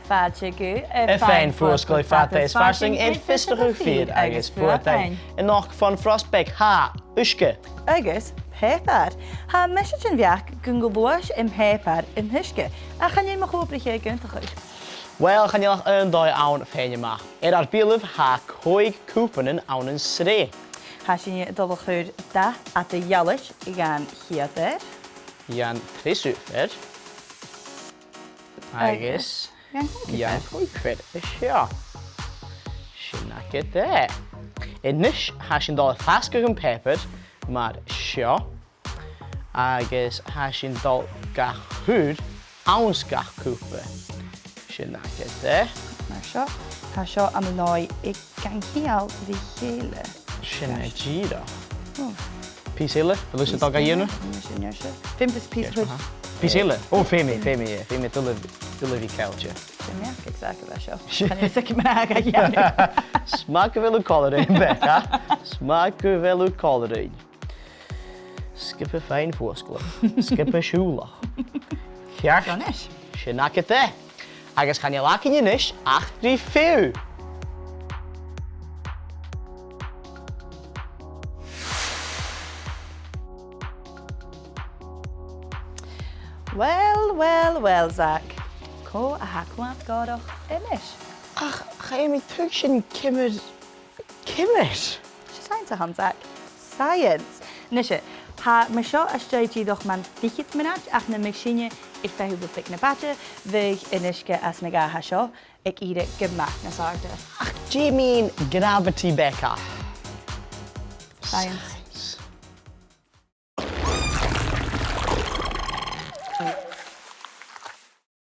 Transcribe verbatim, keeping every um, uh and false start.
Fàilte gu, eh, Faighinn Fuasglaidh fada is farsaing air fiosrachadh fìor agus fuadain. A-nochd bhon phrosbaig, tha uisge. Agus pàipear. Tha mise den bheachd gun gluais am pàipear an t-uisge. Ach chan eil mo cho-obraiche ag aontachadh. Uill, chan eil ach aon dòigh ann faighinn a-mach. Air ar beulaibh, tha còig cupannan ann an sreath. Tha sinne a' dol a chur dath fhada dhealaichte dhan chiad fhear. Dhan treasamh fear. Agus dhan còigeamh fear. Dhan còigeamh fear. Seo. Sin agad e. A-nis, tha sinn a' dol a phasgadh am pàipear mar seo. Agus tha sinn a' dol ga chur anns gach cupa. Sin agad e. Mar seo. Tha seo ann an dòigh aig an ceangal ri chèile. Sin e dìreach. Ò. Pìos eile, a bheil thusa a' dol ga dhèanamh? Sin e, sin e. Feumaidh mi pìos a chur. Pìos eile? Ò, feumaidh, feumaidh, eh, feumaidh dùil, dùil a bhith ceangailte. Sin e, exactly seo. Chan eil fhios agam an e ga dhèanamh. 'S math gu bheil thu còmhla rinn, Becca. 'S math gu bheil thu còmhla rinn. Sgioba Faighinn Fuasglaidh. Sgioba siùbhlach. Ceart. Sin agad e. Agus chan eil againn a-nis ach ri feadh. Uill, uill, uill, Zach. Cò a tha coimhead gòrach a-nis? Ach, chaidh mi a' tuigsinn ciamar Ciamar? 'S e science a th' ann, Zach. Science. Nise, tha mi seo a-staigh dìreach mun fhichead mionaid, ach nam biodh sinne air feitheamh ri beagan na b' fhaide, bhiodh an uisge anns na dhà tha seo ag èirigh gu math nas àirde. Ach dè mu dheidhinn gravity, Becca? Science.